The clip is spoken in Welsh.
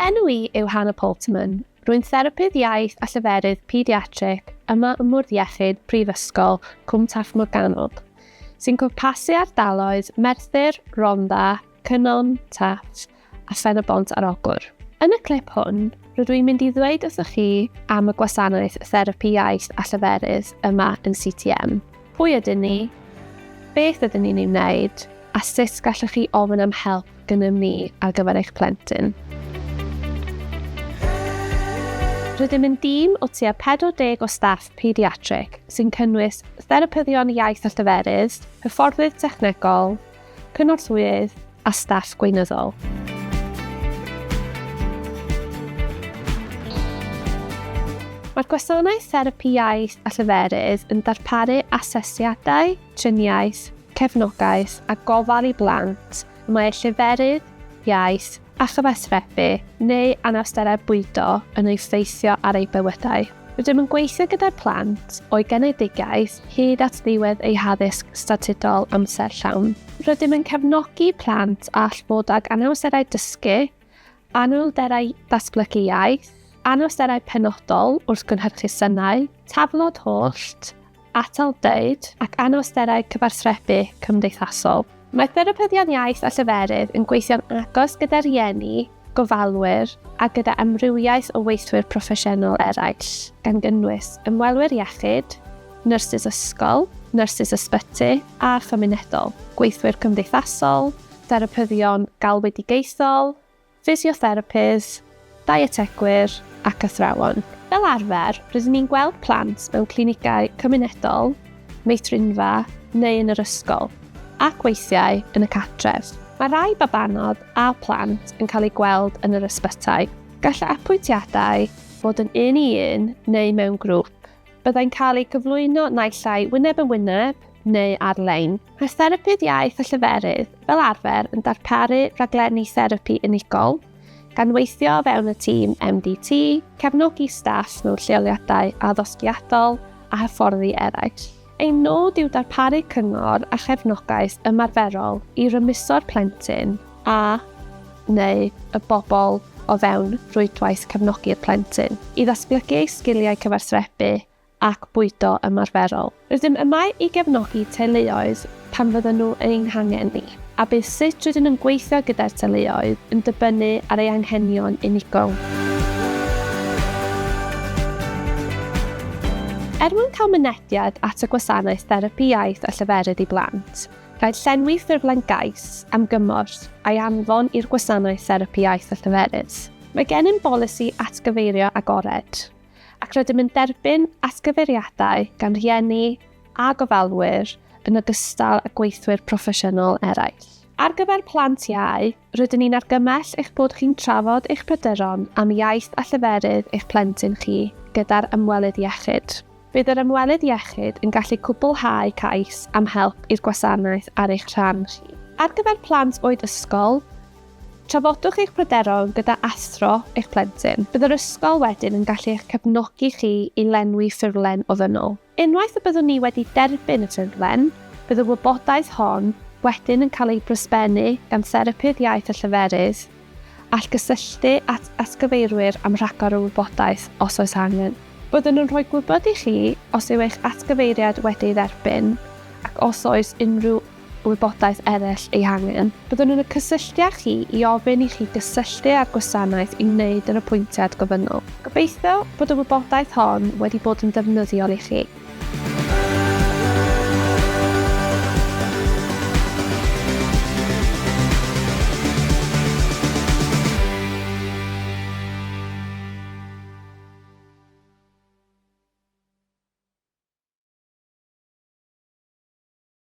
Fy enw i yw Hannah Poltermann. Rwy'n therapydd iaith a lleferydd pediatric yma ym Mwrdd Iechyd Prifysgol Cwm Taf Morgannwg, sy'n cwmpasu ardaloedd Merthyr, Rhondda, Cynon, Taf a Phen-y-bont ar Ogwr. Yn y clip hwn, rydw i'n mynd i ddweud wrthych chi am y gwasanaeth therapi iaith a lleferydd yma yn CTM. Pwy ydyn ni? Beth ydyn ni'n ei wneud? A sut gallwch chi ofyn am help gennym ni ar gyfer eich plentyn? Rydym yn dîm o tua 40 o staff pediatric sy'n cynnwys therapyddion iaith a lleferydd, hyfforddwyr technegol, cynorthwyydd a staff gweinyddol. Mae'r gwasanaeth therapi iaith a lleferydd yn darparu asesiadau, triniaeth, cefnogaeth a gofal i blant y mae eu lleferydd, iaith a chyfathrebu neu anawsterau bwydo yn effeithio ar eu bywydau. Rydym yn gweithio gyda'r plant o'u genedigaeth hyd at ddiwedd eu haddysg statudol amser llawn. Rydym yn cefnogi plant all fod ag anawsterau dysgu, anhwylderau datblygu iaith, anawsterau penodol wrth gynhyrchu synau, taflod hollt, atal dweud ac anawsterau cyfathrebu cymdeithasol. Mae therapyddion iaith a lleferydd yn gweithio'n agos gyda rhieni, gofalwyr a gyda amrywiaeth o weithwyr proffesiynol eraill, gan gynnwys ymwelwyr iechyd, nyrsys ysgol, nyrsys ysbyty a chymunedol, gweithwyr cymdeithasol, therapyddion galwedigaethol, ffisiotherapydd, dietegwyr ac athrawon. Fel arfer, rydyn ni'n gweld plant mewn clinigau cymunedol, meithrinfa neu yn yr ysgol, ac weithiau yn y cartref. Mae rhai babanod a phlant yn cael eu gweld yn yr ysbytai. Gall apwyntiadau fod yn un i un neu mewn grŵp. Byddai'n cael eu cyflwyno naill ai wyneb yn wyneb neu ar-lein. Mae therapydd iaith a lleferydd fel arfer yn darparu rhaglenni therapi unigol, gan weithio o fewn y tîm MDT, cefnogi staff mewn lleoliadau addysgiadol a hyfforddi eraill. Ein nod yw darparu cyngor a chefnogaeth ymarferol i rymuso'r plentyn a, neu y bobl o fewn rhwydwaith cefnogi'r plentyn i ddatblygu eu sgiliau cyfathrebu ac bwydo ymarferol. Rydym yma i gefnogi teuluoedd pan fyddan nhw ein hangen ni, a bydd sut rydyn yn gweithio gyda'r teuluoedd yn dibynnu ar eu anghenion unigol. Er mwyn cael mynediad at y gwasanaeth therapi iaith a lleferydd i blant, rhaid llenwi ffurflen gais am gymorth a'i anfon i'r gwasanaeth therapi iaith a lleferydd. Mae gennym bolisi atgyfeirio agored, ac rydym yn derbyn atgyfeiriadau gan rieni a gofalwyr yn ogystal â gweithwyr proffesiynol eraill. Ar gyfer plant iau, rydyn ni'n argymell eich bod chi'n trafod eich pryderon am iaith a lleferydd eich plentyn chi gyda'r ymwelydd iechyd. Bydd yr ymwelydd iechyd yn gallu cwblhau cais am help i'r gwasanaeth ar eich rhan chi. Ar gyfer plant oed ysgol, Trafodwch eich pryderon gyda athro eich plentyn. Bydd yr ysgol wedyn yn gallu eich cefnogi chi i lenwi ffurflen ofynnol. Unwaith y byddwn ni wedi derbyn y ffurflen, bydd y wybodaeth hon wedyn yn cael ei brysbennu gan therapydd iaith a lleferydd, all gysylltu at atgyfeirwyr am rhagor o wybodaeth os oes angen. Byddwn yn rhoi gwybod i chi os yw eich atgyfeiriad wedi ei dderbyn ac os oes unrhyw wybodaeth eraill ei hangen. Byddwn yn cysylltu â chi i ofyn i chi gysylltu â'r gwasanaeth i wneud yr apwyntiad gofynnol. Gobeithio bod y wybodaeth hon wedi bod yn ddefnyddiol i chi.